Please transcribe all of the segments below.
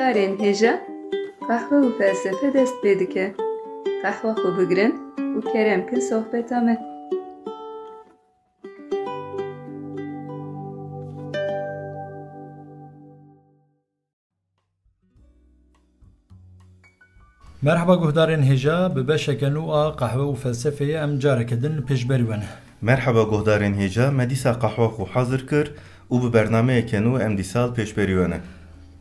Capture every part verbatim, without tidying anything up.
Darên hêja, qehwe û felsefe dest pê dike. Qehwa xwe bigirin û kerem kin sohbeta me. Merhaba guhdarên hêja, bi beşeke nû a Qehwe û Felsefeyê em careke din li pêşberî we ne. Merhaba guhdarên hêja, me dîsa qehwa xwe hazir kir û bi bernameyeke nû em dîsa li pêşberî we ne.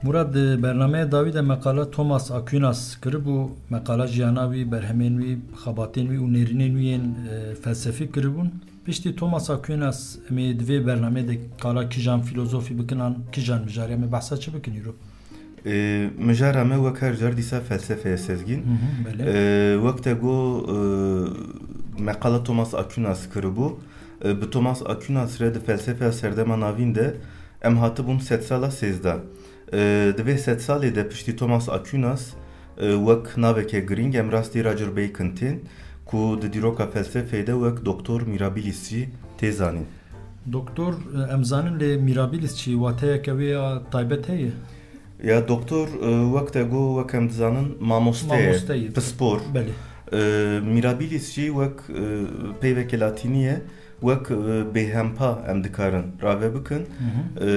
Murad, di bernameya dawî de me qala Thomas Aquinas kiribû, me qala jiyana wî, berhemên wî, xebatên wî û nêrînên wî yên, e, felsefî kiribûn. Piştî Thomas Aquinas, em ê di vê bernameyê de qala kîjan fîlozofî bikin an kîjan mijarê, em ê behsa çi bikin îro? Ê, mijara me wek her car dîsa felsefeye, Sezgîn. Hı hı, belê. Ê, wek te got, ê, me qala Thomas Aquinas kiribû. Ê, bi Thomas Aquinas re di felsefeya serdema navîn de em hatibûn sedsala sêzdeh. Ê, di vê sedsalê de piştî Thomas Aquinas, ê, wek naveke girîng em rastî Roger Bacon tên, ku di dîroka felsefeyê de wek Doktor Mirabilis jî tê zanîn. Doktor, e, em zanin, lê Mirabilis çi? Wateyeke wê ya taybet heye? Ya doktor, e, wek te got, wek em dizanin, mamoste ye, Mamoste ye. Pispor. Belê. E, Mirabilis jî wek, e, peyveke latînî ye, wek, e, bêhempa em dikarin rave bikin. Hı hı. E,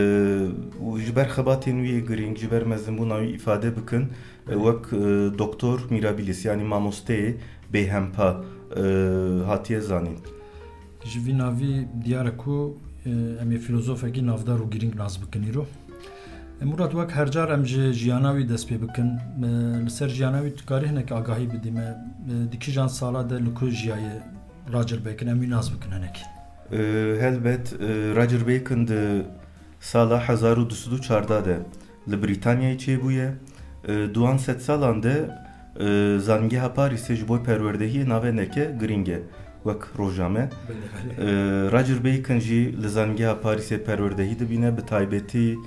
û ji ber xebatên wî yê girîng, ji ber mezinbûna wî îfade bikin, e, wek, e, Doktor Mirabilis, yanî mamosteyê bêhempa, e, hatiye zanîn. Ji vî navî diyar e ku, e, em ê fîlozofekî navdar û girîng nas bikin îro. E, Murat, wek her car em ji jiyana wî dest pê bikin. E, li ser jiyana wî tu karî hinek agahî bidî me? E, di kîjan sala de li ku jiyaye Roger Bacon, em wî nas bikin hinek? E, helbet, e, Roger Bacon di sala hezar û du sed û çardeh de li Brîtanyayê çêbûye. E, di wan sedsalan de, e, Zanîngeha Parîsê ji bo perwerdehiyê navendeke girîng e, wek roja me. Belê, belê. E, Roger Bacon jî li Zanîngeha Parîsê perwerdehî dibîne, bi taybetî,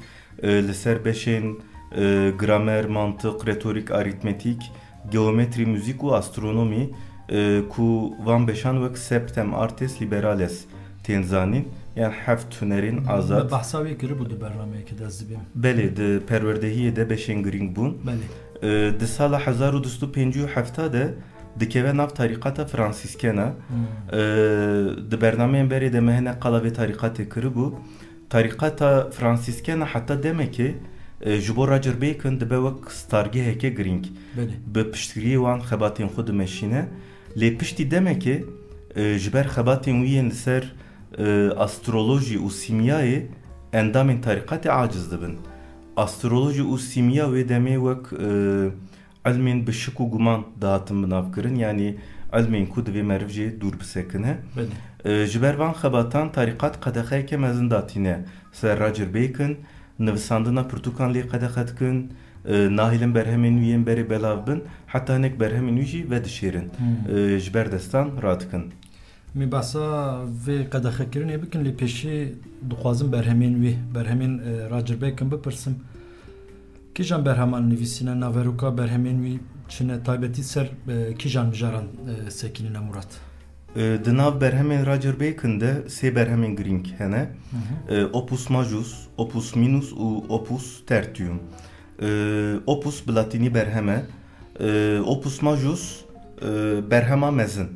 e, li ser beşên, e, gramer, mantiq, retorîk, arîtmetîk, geometrî, muzîk û astronomî, e, ku van beşan wek Septem Artes Liberales tên zanîn, yan heft hunerên azad. Me behsa wê kiribû di bernameyekê de, ez dibêm. Belê, di perwerdehiyê de beşên girîng bûn. Belê. E, di sala hezar û du sed û pêncî û heft de dikeve nav tarîqata Fransîskena. Hmm. E, di bernameyên berê de me hinek qala vê tarîqatê kiribû. Tarîqata Fransîskena heta demekê, e, ji bo Roger Bacon dibe wek stargeheke girîng. Belê. Bi piştgiriyê wan xebatên xwe dimeşîne. Lê piştî demekê, e, ji ber xebatên wî yên li ser, e, astrolojî û sîmyayê endamên tarîqatê aciz dibin. Astrolojî û sîmya wê demê wek, e, ilmên bi şik û guman dihatin binavkirin, yanî ilmên ku divê meriv jê dûr bisekine. Belê. E, ji ber van xebatan tarîqat qedexeyeke mezin datîne ser Roger Bacon, nivisandina pirtûkan lê qedexe dikin, e, nahêlin berhemên wî yên berê belav bin, heta hinek berhemên wî jî vedişêrin. Hmm. E, ji ber destan radikin. Em ê behsa vê qedexekirinê bikin, lê pêşî dixwazim berhemên wî, berhemên, e, Roger Bacon bipirsim. Kîjan berheman nivîsîne, naveroka berhemên wî çi ne, taybetî ser, e, kîjan mijaran, e, sekînîne, Murat? E, di nav berhemên Roger Bacon de sê berhemên girîng hene. Hı hı. E, Opus Majus, Opus Minus û Opus Tertium. E, Opus bi latînî berhem e. E, Opus Majus, e, berhema mezin,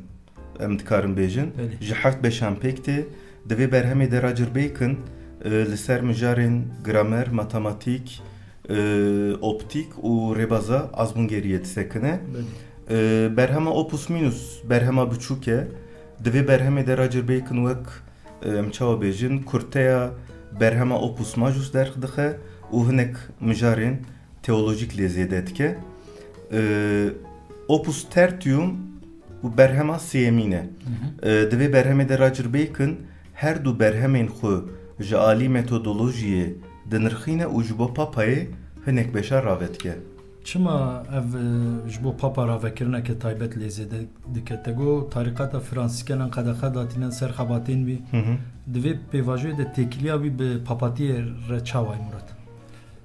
em dikarin bêjin. Belê. Ji heft beşan pêk tê. Di vê berhemê de Roger Bacon, e, li ser mijarên gramer, matematîk, e, optîk û rêbaza azbûngeriyê disekine. Belê. E, berhema Opus Minus berhema biçûk e. Di vê berhemê de Roger Bacon wek, e, em çawa bêjin, kurteya berhema Opus Majus derx dixe û hinek mijarên teolojîk lê zêde dike. E, Opus Tertium û berhema sêyemîn e. Hı hı. E, di vê berhemê de Roger Bacon her du berhemên xwe ji alî metodolojiyê dinirxîne û ji bo Papayê hinek beşa rave dike. Çima ev, e, ji bo Papa ravekirineke taybet lê zêde dike? Te got, tarîqata Fransîskenan qedexe datîne ser xebatên wî. Hı hı. Di vê pêvajoyê de têkiliya wî bi papatiyê re çawa ye, Murat?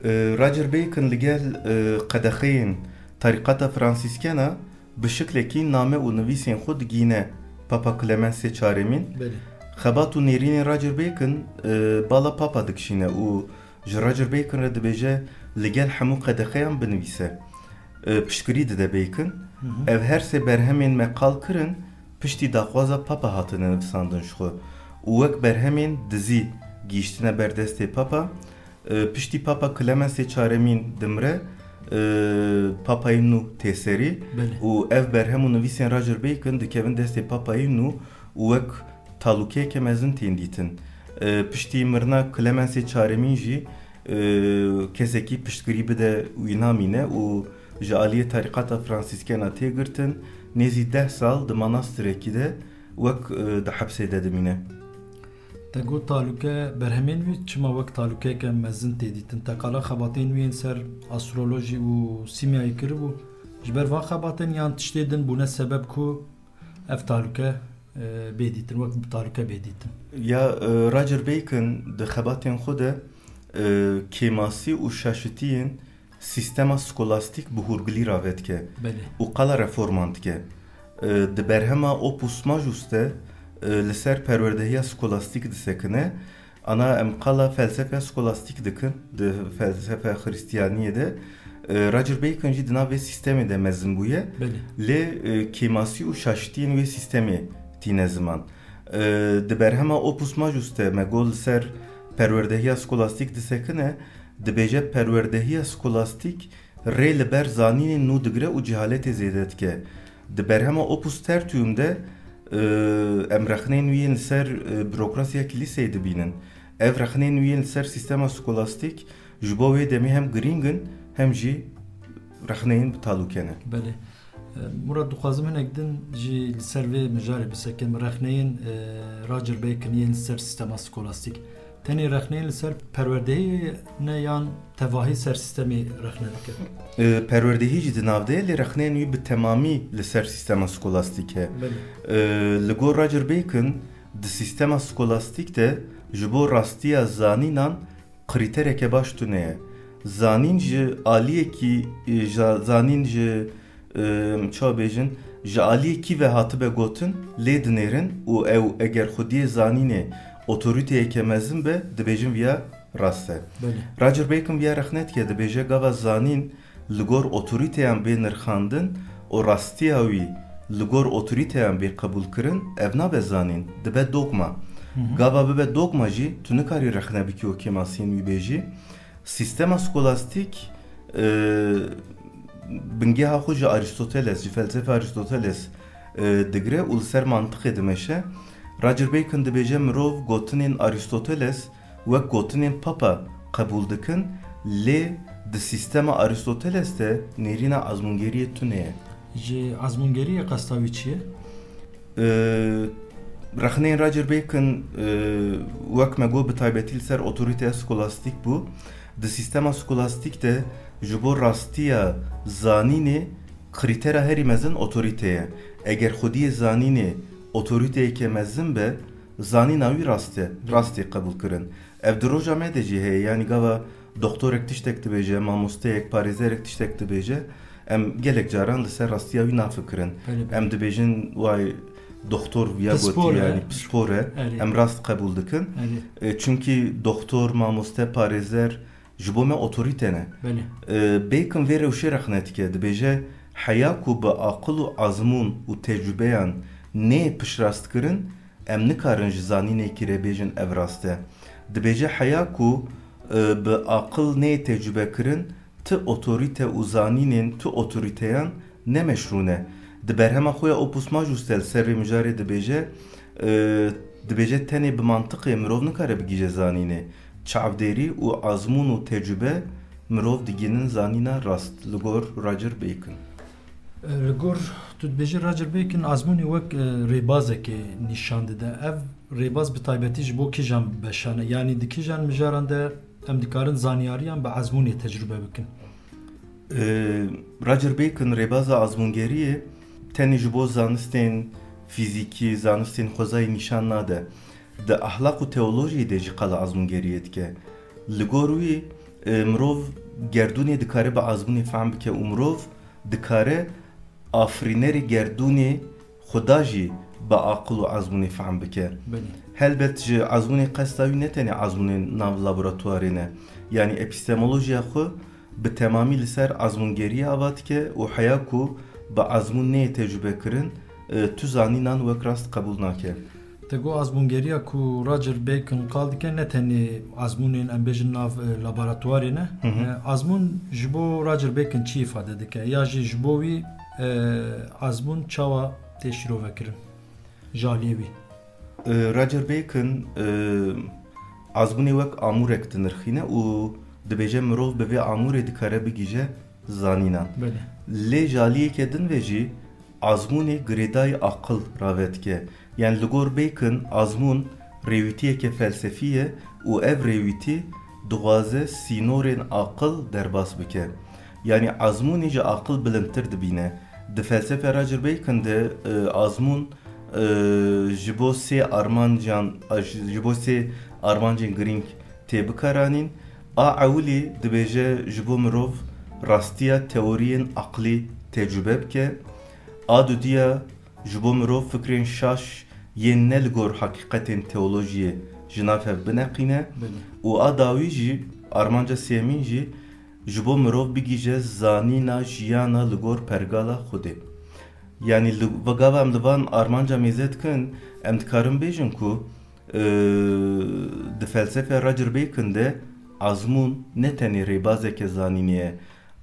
E, Roger Bacon li gel, e, qedexeyên tarîqata Fransîskena bi şiklekî name û nivîsên xwe digîne Papa Clemensê çaremîn. Belê. Xebat û nêrînên Roger Bacon, e, bala Papa dikişîne û ji Roger Bacon re dibêje, li gel hemû qedexeyan binivîse. E, piştgirî dide Bacon. Hı hı. Ev her sê berhemên me qal kirin, piştî daxwaza Papa hatine nivisandin ji xwe û wek berhemên dizî gihîştine ber destê Papa. E, piştî Papa Clemensê çaremîn dimire, e, Papayê nû tê serî Belê. Û ev berhem û nivîsên Roger Bacon dikevin destê Papayê nû û wek talûkeyeke mezin tên dîtin. E, piştî mirina Clemensê çaremîn jî, e, kesekî piştgirî bide wî namîne û ji aliyê tarîqata Fransîskena tê girtin, nêzî deh sal di manastirekî de wek, e, di hepsê de dimîne. Te got talûke, berhemên wî çima wek talûkeyeke mezin tê dîtin? Te qala xebatên wî yên ser astrolojî û sîmyayê kiribû? Ji ber van xebatên yan tiştê din bûne sebeb ku ev talûke, e, bê dîtin, wek talûke bê dîtin? Ya, e, Roger Bacon di xebatên xwe de, e, kêmasî û şaşitiyên sîstema skolastîk bi hûrgilî rave dike Belê. Û qala reforman dike. E, di berhema Opus Majus de, e, li ser perwerdehiya skolastîk disekine. Ana em qala felsefeya skolastîk dikin, di felsefe Xristiyaniyê de. E, Roger Bacon jî di nav vê sîstemê de mezin bûye. Belê. Lê, e, kêmasî û şaşitiyên wê sîstemê tîne ziman. E, di berhema Opus Majus de me got li ser perwerdehiya skolastîk disekine, dibêje perwerdehiya skolastîk rê li ber zanînên nû digire û cehaletê zêde dike. Di berhema Opus Tertium de, e, em rexneyên wî yên li ser, e, burokrasiya kilîseyê dibînin. Ev rexneyên wî yên li ser sîstema skolastîk ji bo wê demê hem girîng in, hem jî rexneyên bi talûke ne. Belê. E, Murat, dixwazim hinek din jî li ser vê mijarê bisekin. Rexneyên, e, Roger Bacon yên li ser sîstema skolastîk. Tenê rexneyên li ser perwerdehiyê ne yan tevahî ser sîstemê rexne dike? E, perwerdehî jî di nav de ye, lê rexneyên wî bi temamî li ser sîstema skolastîk e. Belê. E, li gor Roger Bacon, di sîstema skolastîk de ji bo rastiya zanînan krîtereke baş tune ye. Zanîn ji aliyekî, e, ja-, zanîn ji, e, çawa bêjin, ji aliyê kî ve hatibe gotin, lê dinêrin û ew eger xwediyê zanînê otorîteyeke mezin be, dibêjin viya rast e. Belê. Roger Bacon viya rexne dike, dibêje gava zanîn li gor otorîteyan bê nirxandin û rastiya wî li gor otorîteyan bê qebûlkirin, ev nabe zanîn, dibe dogma. Hı hı. Gava bibe dogma jî, tu nikarî rexne bikî û kêmasiyên wî bêjî. Sîstema skolastîk, e, bingeha xwe ji Aristoteles, ji felsefe Aristoteles, e, digire û li ser mantiqê dimeşe. Roger Bacon dibêje, mirov gotinên Aristoteles wek gotinên Papa qebûl dikin, lê di sîstema Aristoteles de nêrîna azmûngeriyê tune ye. Ji azmûngeriyê qesta wî çi ye? Ee, rexneyên Roger Bacon, ee, wek me got, bi taybetî li ser otorîteya skolastîk bû. Di sîstema skolastîk de ji bo rastiya zanînê krîtera herî mezin otorîte ye. Eger xwediyê zanînê otorîteyeke mezin be, zanîna wî rast e, rastê qebûl kirin. Ev di roja me de jî heye, yanî gava doktorek tiştek dibêje, mamosteyek, parêzerek tiştek dibêje, em gelek caran li ser rastiya wî nafikirin. Belê, belê. Em dibêjin, way doktor viya Pispor gotiye, e. Yanî pispor e, Erê. Em rast qebûl dikin. Erê. E, çunkî doktor, mamoste, parêzer ji bo me otorîte ne. Belê. E, Bacon vê rewşê rexne dike, dibêje, heya ku bi aqil û azmûn û tecrûbeyan neyê piştrast kirin, em nikarin ji zanînekî re bêjin ev rast e. Dibêje, heya ku, e, bi aqil neyê tecrûbe kirin, ti otorîte û zanînên ti otorîteyan ne meşrû ne. Di berhema xwe ya Opus Majus de li ser vê mijarê dibêje, e, dibêje, tenê bi mantiqê mirov nikare bigihîje zanînê. Çavdêrî û azmûn û tecrûbe mirov digihînin zanîna rast, li gor Roger Bacon. Li gor, tu dibêjî Roger Bacon azmûnê wek, e, rêbazekê nîşan dide. Ev rêbaz bi taybetî ji bo kîjan beşan e? Yanî di kîjan mijaran de em dikarin zanyariyan bi azmûnê tecrûbe bikin? E, Roger Bacon rêbaza azmûngeriyê tenê ji bo zanistên fîzîkî, zanistên xwezayî nîşan nade. Di ahlaq û teolojiyê de jî qala azmûngeriyê dike. Li gor wî, e, mirov gerdûnê dikare bi azmûnê fehm bike û mirov dikare afirînerê gerdûnê Xuda jî bi aqil û azmûnê fehm bike. Belê. Helbet ji azmûnê qesta wî ne tenê azmûnên nav laboratuwarê ne. Yanî epistemolojiya xwe bi temamî li ser azmûngeriyê ava dike û heya ku bi azmûn neyê tecrûbe kirin, e, tu zanînan wek rast qebûl nake. Te got azmûngeriya ku Roger Bacon qal dike ne tenê azmûnên, em bêjin, nav, e, laboratuwarê ne. Hı hı. E, azmûn ji bo Roger Bacon çi îfade dike? Ya jî ji bo wî, e, azmûn çawa tê şîrovekirin ji aliyê wî? E, Roger Bacon, e, azmûnê wek amûrek dinirxîne û dibêje mirov bi vê amûrê dikare bigihîje zanînan. Belê. Lê ji aliyeke din ve jî azmûnê girêdayî aqil rave dike. Yani li gor Bacon azmûn rêwîtiyeke felsefî ye û ev rêwîtî dixwaze sînorên aqil derbas bike. Yani azmûnê ji aqil bilindtir dibîne. Di felsefe Roger Bacon de, e, azmûn, e, ji bo sê armancan, e, ji, ji bo sê armancên girîng tê bikaranîn. A ewilî dibêje ji bo mirov rastiya teoriyên aqlî tecrûbe bike. A dudiya ji bo mirov fikrên şaş yên ne li gor heqîqetên teolojiyê ji nav hev bineqîne. Belê. Û a dawî jî, armanca sêyemîn jî, ji bo mirov bigihîje zanîna jiyana li gor pergala Xwedê. Yani li, gava em li van armanca mêze dikin, em dikarin bêjin ku, e, di felsefe Roger Bacon de azmûn ne tenê rêbazeke zanînê ye.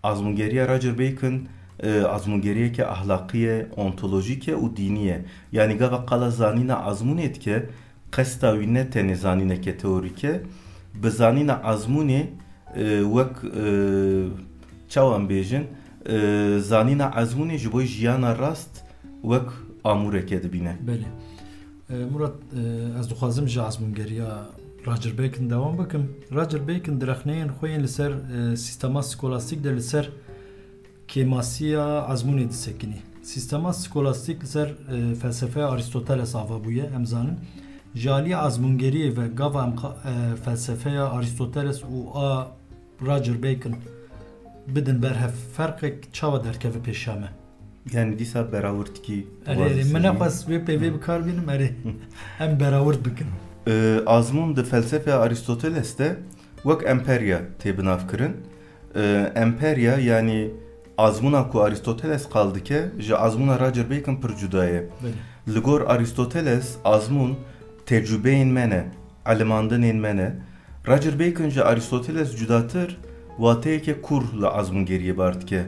Azmûngeriya Roger Bacon, e, azmûngeriyeke ahlaqî ye, ontolojîk e û dînî ye. Yani gava qala zanîna azmûnê dike, qesta wî ne tenê zanîneke teorîk e, bi zanîna azmûnê, e, wek, e, çawa em bêjin, e, zanîna azmûnê ji bo jiyana rast wek amûreke dibîne. Belê. E, Murat, e, ez dixwazim ji azmûngeriya Roger Bacon dewam bikim. Roger Bacon di rexneyên xwe yên li ser, e, sîstema skolastîk de li ser kêmasiya azmûnê disekinî. Sîstema skolastîk li ser, e, felsefeya Aristoteles ava bûye, em zanin. Ji aliyê azmûngeriyê ve gava em qa-, e, felsefeya Aristoteles û a Roger Bacon bidin ber hev, ferqek çawa derkeve pêşiya me? Yani dîsa berawirtkî Erê, dixwazî erê, min sênî. Nexwest wê peyvê bi kar bînim, erê. Em berawird bikin. E, azmûn di felsefeya Aristoteles de wek emperya tê binavkirin. E, emperya, yani azmûna ku Aristoteles qal dike, ji azmûna Roger Bacon pir cuda ye. Belê. Li gor Aristoteles azmûn tecrûbeyên me ne, elimandinên me ne. Roger Bacon ji Aristoteles cudatir wateyeke kûr li azmûngeriyê bar dike.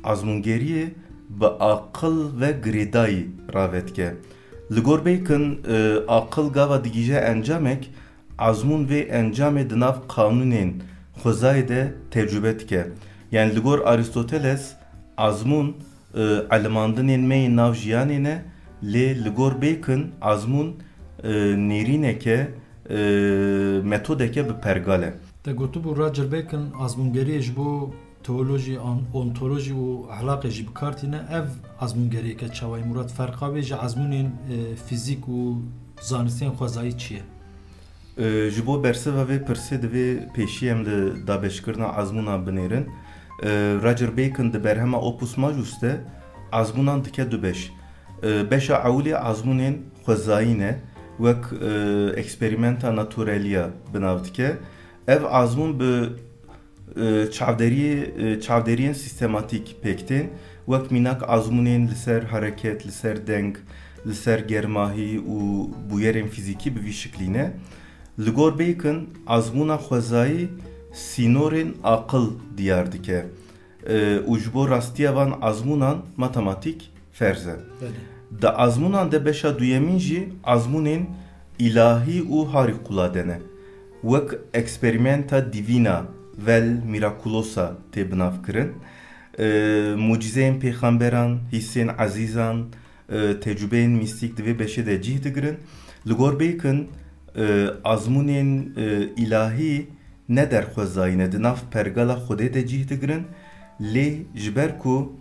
Azmûngeriyê bi aqil ve girêdayî rave dike. Li gor Bacon, e, aqil gava digihîje encamek, azmûn vê encamê di nav qanûnên xwezayê de tecrûbe dike. Yani li gor Aristoteles, azmûn, e, elimandinên me yên nav jiyanê ne, lê li gor Bacon azmûn, e, nêrîneke, e, metodeke bi pergal e. Te gotibû Roger Bacon azmûngeriyê ji bo teolojî, an-, ontolojî û ehlaqê jî bi kar tîne. Ev azmûngeriyeke çawa ye, Murat? Ferqa wê ji azmûnên, e, fîzîk û zanistên xwezayî çi ye? E, ji bo bersiva vê pirsê divê pêşî em li dabeşkirina azmûnan binêrin. E, Roger Bacon di berhema Opus Majus de azmûnan dike du beş. E, beşa ewilî azmûnên xwezayî ne, wek, e, experimenta naturalia bi nav dike. Ev azmûn bi, e, çavderiyê, e, çavderiyên sîstematîk pêk tên, wek mînak azmûnên li ser hereket, li ser deng, li ser germahî û bûyerên fîzîkî bi vî şiklî ne. Li gor Bacon, azmûna xwezayî sînorên aqil diyar dike, e, û ji bo rastiya van azmûnan matematîk ferz e. Belê. Di azmûnan de beşa duyemîn jî azmûnên îlahî û harikulade ne. Wek experimenta divina, vel miraculosa tê binavkirin. E, mucîzeyên pêxemberan, hîsên ezîzan, e, tecrûbeyên mîstîk di vê beşê de cih digirin. Li gor Bacon, e, azmûnên, e, îlahî ne derxwezayî ne, di nav pergala Xwedê de cih digirin. Lê ji ber ku,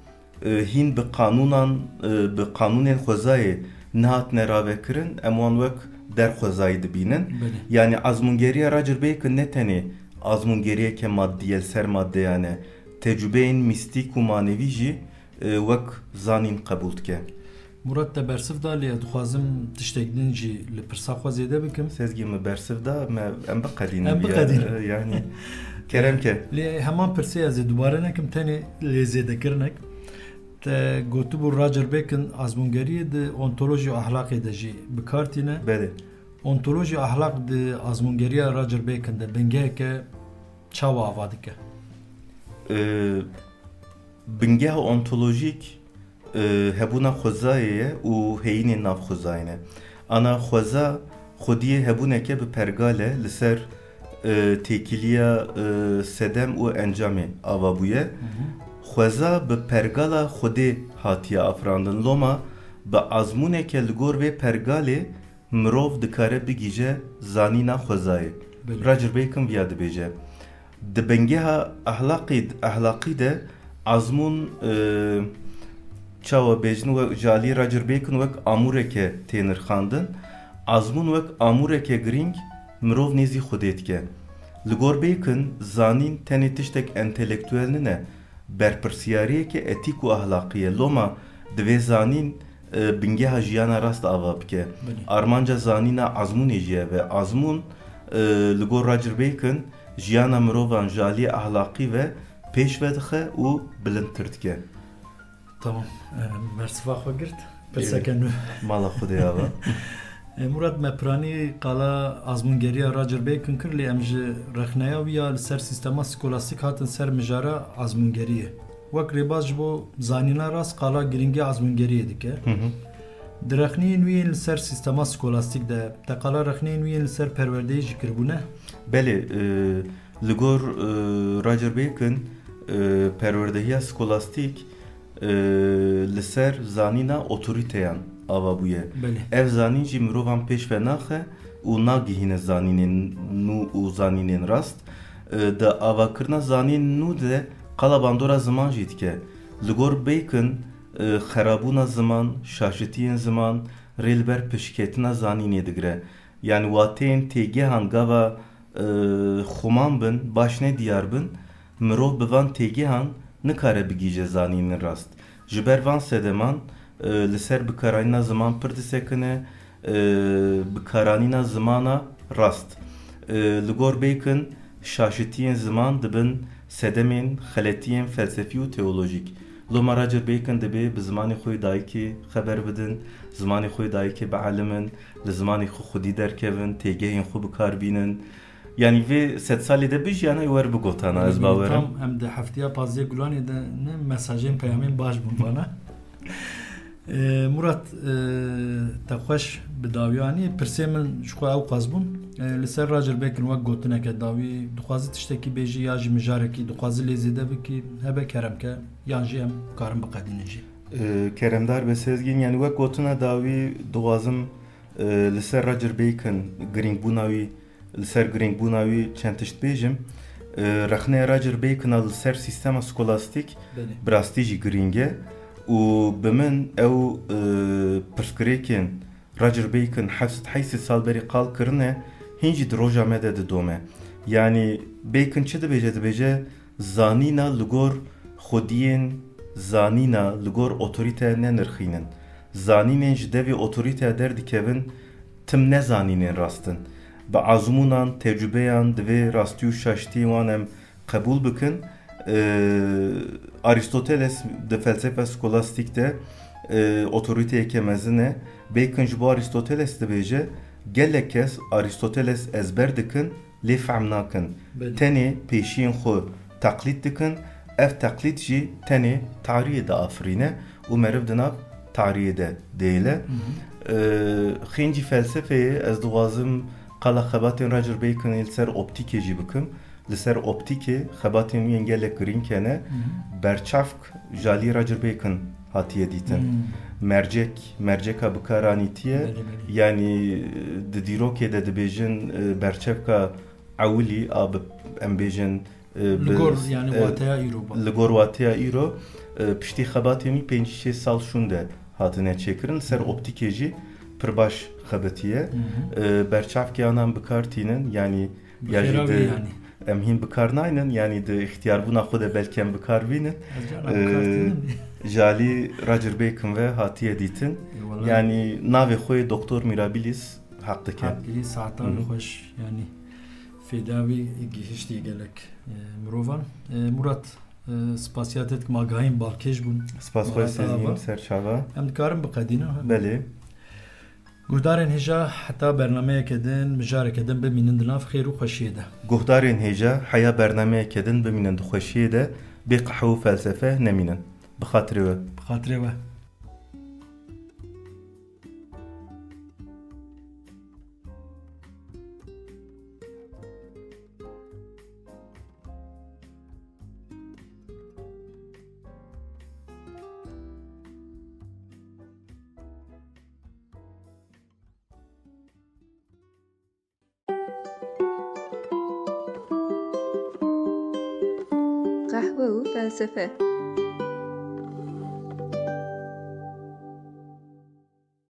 e, hîn bi qanûnan, e, bi qanûnên xwezayê nehatine ravekirin, em wan wek derxwezayî dibînin. Belê. Yani azmûngeriya Roger Bacon ne tenê azmûngeriyeke maddiye li ser maddeyan e, tecrûbeyên mîstîk û manevî jî, e, wek zanîn qebûl dike. Murat, te bersiv da, lê ez dixwazim tiştek din jî li pirsa xwe zêde bikim. Sezgî, min bersiv da, me, em biqedînin. Em biqedînin. Yanî, kerem ke. Lê heman pirsê ez ê dubare nekim, tenê lê zêdekirinek. Te gotibû Roger Bacon azmûngeriyê di ontolojî û ahlaqê de jî bi kar tîne. Belê. Ontolojî û ahlaq di azmûngeriya Roger Bacon de bingeheke çawa ava dike? Bingeha ontolojîk hebûna xwezayê ye û heyînên nav xwezayê ne. Ana xweza xwediyê hebûneke bi pergal e li ser têkiliya sedem û encamê ava bûye. Xweza bi pergala xwedê hatiye afirandin. Loma bi azmûneke li gor vê pergalê mirov dikare bigihîje zanîna xwezayê. Roger Bacon viya dibêje. Di bingeha ehlaqî, ehlaqî de azmûn, e, çawa bêjin, we, ji alî Roger Bacon wek amûreke tê nirxandin. Azmûn wek amûreke girîng mirov nêzî Xwedê dike. Li gor Bacon zanîn tenê tiştek entelektuel nine, berpirsiyariyeke etîk û ahlaqî ye. Loma divê zanîn, e, bingeha jiyana rast ava bike. Armanca zanîna azmûnê jî ev e. Azmûn, e, li gor Roger Bacon jiyana mirovan ji aliyê ahlaqî ve pêş ve dixe û bilindtir dike. Tamam. E, bersiva xwe girt. Pirseke nû. Mala Xwedê ava. E, Murat, me piranî qala azmûngeriya Roger Bacon kir, lê em ji rexneya wî ya li ser sîstema skolastîk hatin ser mijara azmûngeriyê. Wek rêbaz ji bo zanîna rast qala girîngiya azmûngeriyê dike. Di rexneyên wî yên li ser sîstema skolastîk de, te qala rexneyên wî yên li ser perwerdeyê jî kiribûne? Belê, e, li gor, e, Roger Bacon, e, perwerdehiya skolastîk, e, li ser zanîna otorîteyan ava bûye. Belê. Ev zanîn jî mirovan pêş ve naxe û nagihîne zanînên nû û zanînên rast. E, di avakirina zanîn nû de qala bandora ziman jî dike. Li gor Bacon, e, xerabûna ziman, şaşitiyên ziman rê li ber piştketina zanînê digire. Yanî wateyên têgehan gava, e, xuman bin, baş nediyar bin, mirov bi van têgehan nikare bigihîje zanînên rast. Ji ber van sedeman, e, li ser bikaranîna ziman pir disekine, e, bikaranîna zimana rast. E, li gor Bacon şaşitiyên ziman dibin sedemên xeletiyên felsefî û teolojîk. Loma Roger Bacon dibê bi zimanê xwe yê dayikê xeber bidin, zimanê xwe yê dayikê bielimin, li zimanê xwe xwedî derkevin, têgehên xwe bi kar bînin. Yanî vê sedsalê de bijiyana wer bigotana, ez bawer im. Tam em di heftiya pazdeh Gulanê de ne mesajên peyamên baş bûn vana. E, Murat, e, te xweş bi dawî anî. Pirsê min ji xwe ew qas bûn. E, li ser Roger Bacon wek gotineke dawî, dixwazî tiştekî bêjî ya jî mijarekî, dixwazî lê zêde bikî, hebe kerem ke, yan jî em karin biqedînin jî. E, keremdar be Sezgîn, yanî wek gotina dawî dixwazim, e, li ser Roger Bacon, girîngbûna wî, li ser girîngbûna wî çend tişt bêjim. E, rexneya Roger Bacon a li ser sîstema skolastîk Belê. bi rastî jî girîng e û bi min ew, e, pirsgirêkên Roger Bacon heft sed heyşt sed sal berî qal kirine, hîn jî di roja me de didome. Yanî Bacon çi dibêje? Dibêje, zanîna li gor xwediyên zanîna li gor otorîte nenirxînin. Zanînên ji devê otorîteya derdikevin tim ne zanînên rast in. Bi azmûnan, tecrûbeyan divê rastî û şaştiyên wan em qebûl bikin. E, Aristoteles di felsefa skolastîk de, e, otorîteyeke mezin e. Bacon ji bo Aristoteles dibêje, gelek kes Aristoteles ezber dikin, lê fehm nakin. Belê. Tenê pêşiyên xwe teqlîd dikin. Ev teqlîd jî tenê tariyê diafirîne û meriv di nav tariyê de dihêle. Hı hı. Ee, xêncî felsefeyê ez dixwazim qala xebatên Roger Baconê li ser optîkê jî bikim. Li ser optîkê xebatên wî yên gelek girîng hene. Hı hı. Berçavk ji alî Roger Bacon hatiye dîtin. Hmm. Mercek, merceka bikaranîtiye. Belê, belê. Yanî, e, di dîrokê de dibêjin, e, berçavka ewilî a bi, em bêjin, e, Li bi, gor, yanî, e, wateya îro ba. Li gor wateya îro, e, piştî xebatên wî pêncî şêst sal şûnde hatine çêkirin. Ser Hı hı. optîkê jî pir baş xebitiye. Hı hı. E, berçavkê anan bi kar tînin, yanî Bi ya jî xêra wê di yanî. Em hîn bi kar naynin, yanî di îxtiyarbûna xwe de belkî em bi kar bînin. Ez carna bi kar tînim. Ee, ji alî Roger Bacon ve hatiye dîtin. Yanî navê xwe Doktor Mirabilis heq dike. Hepkirî saetan xweş, yanî fêda wî gihiştî gelek e, mirovan. E, Murat, e, spasiya te dikim, agahiyên balkêş bûn. Spas xwe Sezgîn, serçava. Em dikarin biqedînin. Belê. Guhdarên hêja, heta bernameyeke din, mijareke din bimînin di nav xêr û xweşiyê de. Guhdarên hêja, heya bernameyeke din bimînin di xweşiyê de, bê qehwe û felsefe nemînin. Bi xatirê we. Bi xatirê we. Qehwe û felsefe.